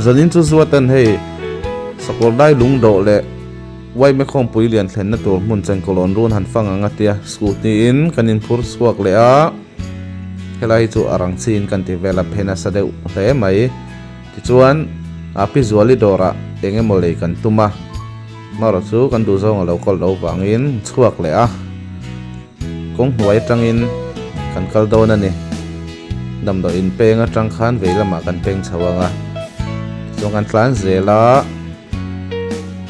Zanin chu Zuatan hei Sakawrdai lungdawh leh Yma khawmpui lian thlenna tur hmun Chengkawlawn run han fang ang a tia scooty in kan inphur chhuak leh a, helai hi chu a rang chiin kan ti vel a phe nasa deuh hle mai. Tichuan a Pi Zuali dawrah eng emaw lei kan tum a, marawh chu kan duhzawng a lo kawl lo vangin chhuak leh a, kawng hnuai atangin kan kal dawn a ni. Damdawi in peng atang khan vei lamah kan peng chho ang a, tichuan kan tlan zel a.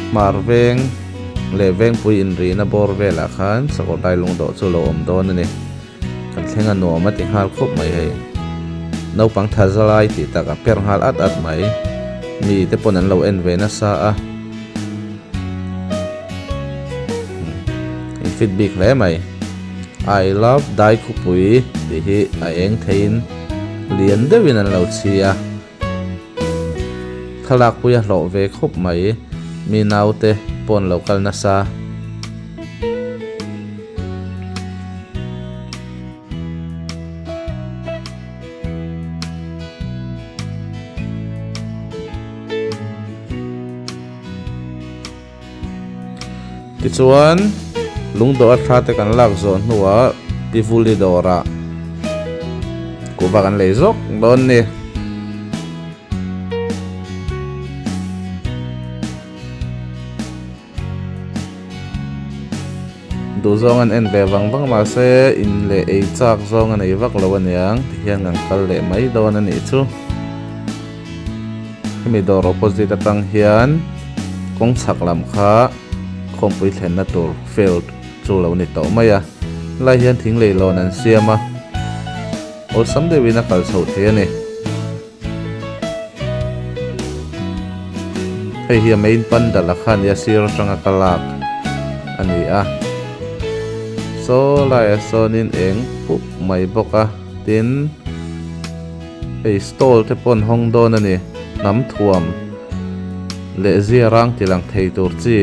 Hmar veng leh vengpui inrihna bawr velah khan Sakawrdai lungdawh chu lo awm dawn a ni. Kan thleng a nuam a ti nghal khawp mai hei. Naupang tha zalai tih tak a per nghal at at mai. Mi te pawn an lo en ve nasa a. In fit bik hle mai. I love Daikhupui tih hi a eng theiin lian deuhin an lo chhi a. Thlalak pui a hlawh ve khawp mai, mi naute pawn lo kal nasa. Tichuan, lungdawh a thla te kan lak zawh hnuah Pi Vuli dawrah kuhva kan lei zawk dawn ni. Duhzawng an en ve vang vang mahse in leh ei chak zawng a nei vak lo aniang tihian kan kal leh mai dawn a nih chu. Hemi dawr opposite atang hian kawng chhak lam kha khawmpui thlenna tur field chu lo ni tawh mai a, helai hian thing leilawn an siam a, awlsam deuhin a kal chhoh thei a ni. Hei hi a main pandal a kha a nia sir atanga ka lak a ni a, saw laiah sawnin eng pup mai bawk a, tin. Hei stall te pawh an hawng dawn a ni. Hnam thuam leh zia rang ti lang thei tur chi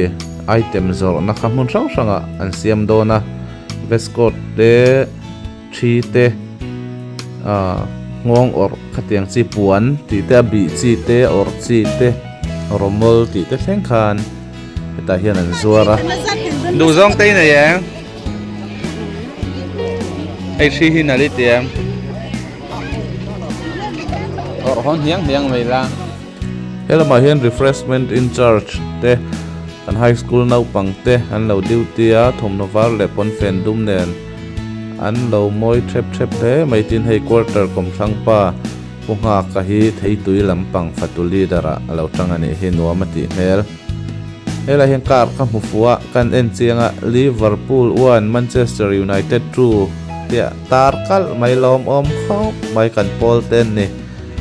item zawrhna kha hmun hrang hrangah an siam dawn a. Vestcoat te, thi te, ah nghawng awrh khatiang chi puan tih te a bih chi te, awrh chi te, rawmawl tih te thleng khan hetah hian an zuar a. Duhzawng te i nei em? Hei hri hi nalh i ti em? Awrh hawn hniang hniang mai la. He lamah hian refreshment in charge te kan high school naupang te an lo duty a, thawmhnaw var leh pawnfen dum nen an lo mawi thep thep hle mai tin hei quarter kawmthlang pa Pu Nghaka hi theitui lampang fatu leader ah a lo tang a nih hi nuam a tih hmel. Helai hian car ka hmu fuh a, kan en chiang a Liverpool 1 Manchester United 2 tia tar kalh mai lawmawm khawp mai kan pawl te an ni.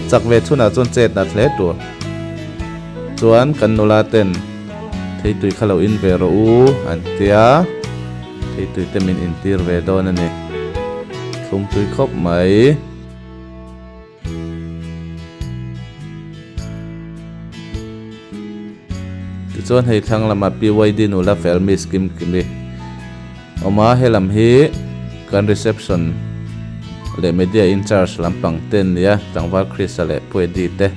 Chak ve chhunah chuan chet nat hle tur. Chuan kan nula ten theitui kha lo in ve rawh u an tia, theitui te min intir ve dawn a ni. Thlumtui khawp mai. Tichuan hei thlang lamah PYD nula fel Miss Kim Kimi awm a, helam hi kan reception leh media in charge lampang te an ni a, tlangval Chrisa leh Puedi te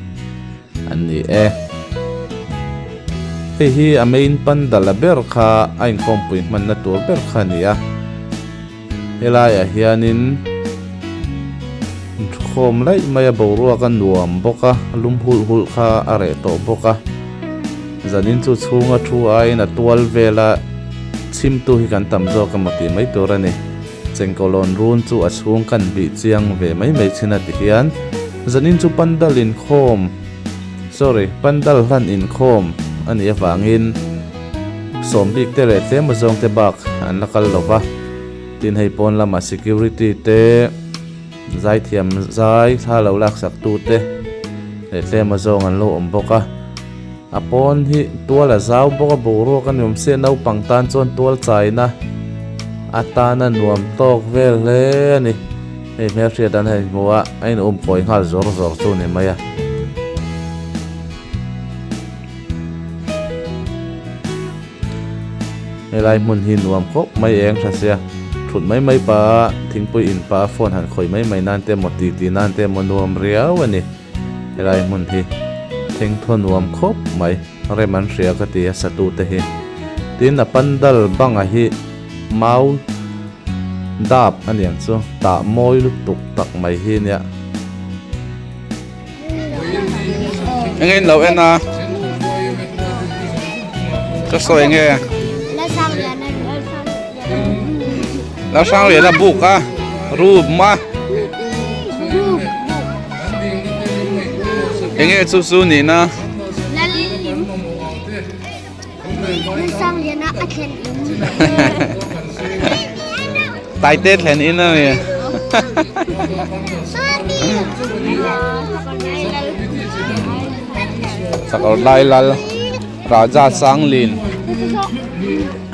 an ni e. Hei hi a main pandal a ber kha a inkhawmpui hmanna tur ber kha a ni a. Helaiah hianin khawm laih mai a boruak a nuam bawk a lum hulh hulh kha a reh tawh bawk a zanin chu chhunga thu aiin a tual vela chhimtu hi kan tam zawk emaw tih mai tur a ni chengkawlawn run chu a chhung kan bih chiang ve mai mai thin a ti hian zanin chu pandal inkhawm sorry pandal hlan inkhawm a nih avangin. Sawm bik te leh tlem azawng te bak an la kal lo va, tin hei pawn lamah security te zaithiam zai thla lo laksak tu te leh tlem azawng an lo awm bawk a, a pawn hi tual a zau bawk a boruak a ni awm sia naupang tan chuan tual chaina atana nuam tawk vel hle a ni, hei hmelhriat an han hmu a a in um kawi nghal zawr zawr chu ni mai a. Helai hmun hi nuam khawp mai eng tha sia thut mai mai pa thingpui in pa phone han khawih mai mai nan te emaw ti ti nan te emaw nuam riau a ni helai hmun hi. Thleng thaw nuam khawp mai, rem an hria ka ti a satute hi. Tin, a pandal banga hi mau dap a niang chu, tah mawi lutuk tak mai hi nia. Enge in lo en a? Ka sawi enge? Lalsangliana buk a room a enge chu chu nihna Taite thlen in a ni Sakawr lai lal Raja Sanglin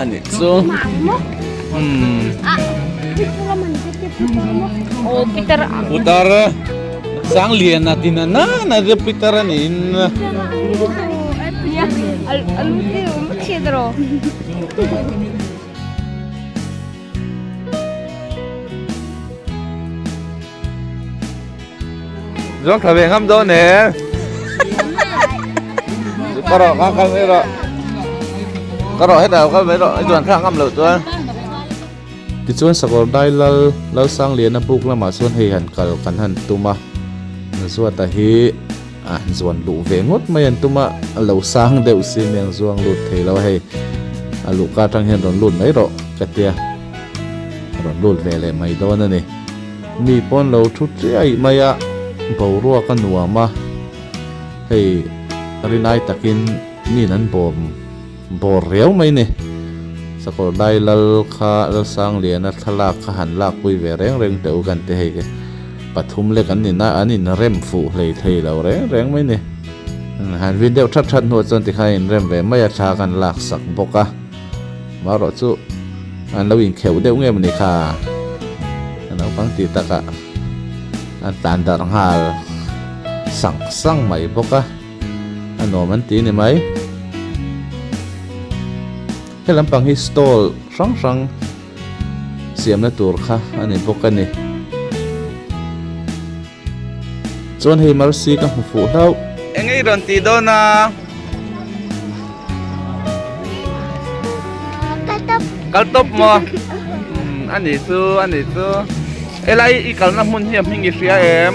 a nih chu umm Putar Sangliana ti na na na Peter a niin Zuang thla ve ngam dawn e. Ka rawh ka kal mai rawh. Ka rawh hetah kal mai rawh i zuan thla ngam loh chuan. Tichuan Sakawr Dai Lal Lalsangliana buk lamah chuan hei han kal kan han tum a, Zuata hi a han zuan luh ve ngawt mai an tum a, a lo sang deuh si aniang zuang lut thei lo a hei a luhka atang hian rawn lut mai rawh ka tia a rawn lut ve leh mai dawn a ni. Mi pawn lo thu chiai mai a, boruak a nuam a, hei rinai takin min an bawm bawr riau mai ni. Sakawr dai lal kha Lalsangliana thlalak kha han lakpui ve reng reng teh u kan ti hei pathum lek an ni na an inrem fuh hlei thei lo reng reng mai ni. Han vin deuh that that hnuah chuan tikhan inrem ve mai a thla kan laksak bawk a. Marawh chu an lo inkheuh deuh nge mawni kha a naupang tih takah an tlan darh nghal sang sang mai bawk a, a nuam an ti ni mai. He lampang hi stall hrang hrang siamna tur kha a ni bawk a ni. Chuan hei Mercy ka hmu fuh hlauh. Enge i rawn tih dawn a? Kal tawp. Kal tawp maw? A nih chu, a nih chu. Helai i kalna hmun hi a hming i hria em?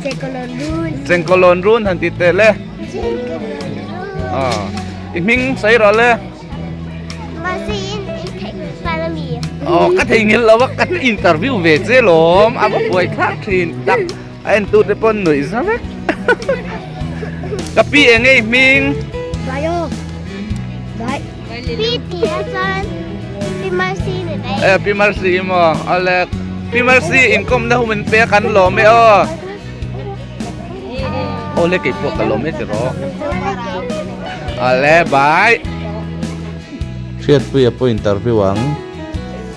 Chengkawlawn run. Chengkawlawn run han ti teh le. I hming sawi rawh le. Aw ka theihnghilh lo a ka interview ve che lawm a va buai thlak thin tak a en tu te pawn nuih za vek ka pi eng nge i hming e pi Mercy maw awle pi Mercy inkawmna hun min pek an lawm e aw. Awle kei pawh ka lawm e ti rawh. Awle bye. Hriatpuia pawh interview ang.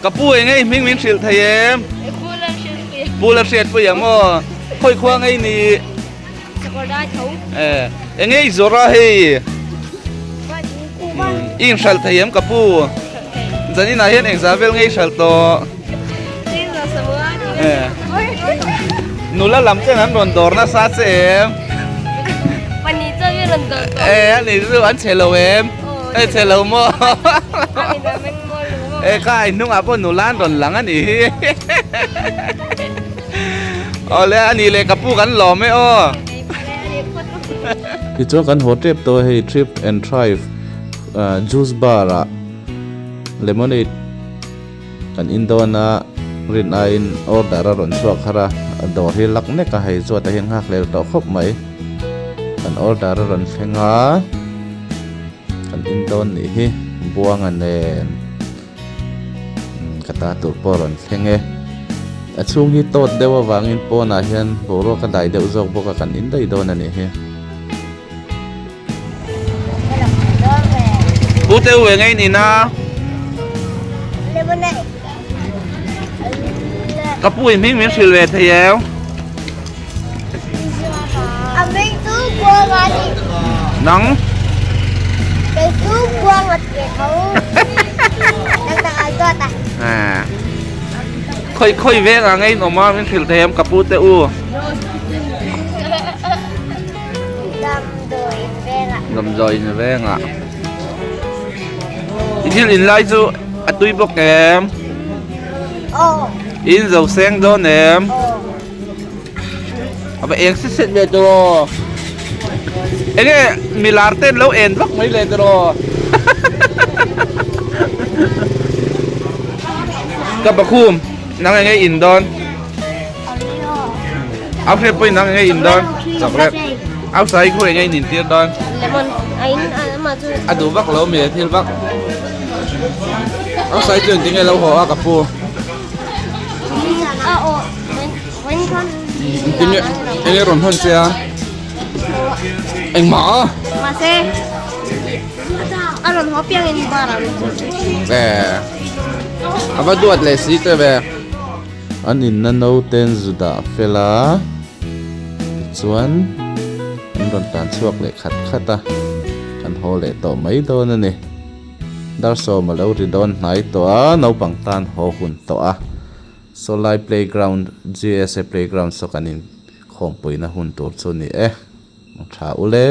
Ka pu eng ngei hming min hrilh thei em? Pu la Hriatpuia. Pu la Hriatpuia maw? Khawi khua ngei ni? Sakawrdai tho. Eh, eng ngei zawrh a hei? I inhralh thei em ka pu? Zaninah hian engzah vel ngei hralh tawh? Nula lam ten an rawn dawr nasa che em? Eh, ani chu an chhe lo em? Eh, chhe lo maw? Eh, ka ai hnungah pawh nula an rawn lang a nih hi. Awle, ani leh ka pu kan lawm e aw. Tichuan kan haw tep tawh a hei Trip and Thrive juice bar ah lemonade Kan in dawn a, rin aiin order a rawn chhuak har a, dawr hi lak nek a, hei chuat ah hian nghakhlel tawh khawp mai. Kan order a rawn thleng a, kan in dawn nih hi Buanga nen ka ta tur pawh a rawn thleng e. A chhung hi tawt deuh avangin pawnah hian boruak a dai deuh zawk bawk a, kan in daih dawn a nih hi. Pu te u eng in a? Ka pu in hming min hrilh ve thei em? Nang? Khawi khawi veng ah ngei in awm a min hrilh thei em ka pu te u. Damdawiin vengah. Damdawiin vengah. I thil in lai chu a tui bawk em? Aw. In zo seng dawn em? Aw. A va eng set set ve tiraw? Enge milar ten lo en vak mai le tiraw? Ka pakhum nang enge in dawn? Au hriat pawhin nang enge in dawn? Chocolate. Au sai khu enge in intir dawn? Lemon. A in a chu. A duh vak lo mi thil vak. Au sai chu engtin nge lo haw a ka pu? A aw. Engtin nge enge rawn hawn che a? Engmah a? Mahse a rawn haw piang in bar ah min chhun. Eh. A va duat leh si che ve. An inna nauten zu dah fel a, tichuan an rawn tan chhuak leh khat khat a, kan haw leh tawh mai dawn a ni. Darsawm a lo ri dawn hnai tawh a, naupang tan haw hun tawh a. Sawlai playground, GSA playground saw kan inkhawmpuina hun tur chu ni e. Tha ule.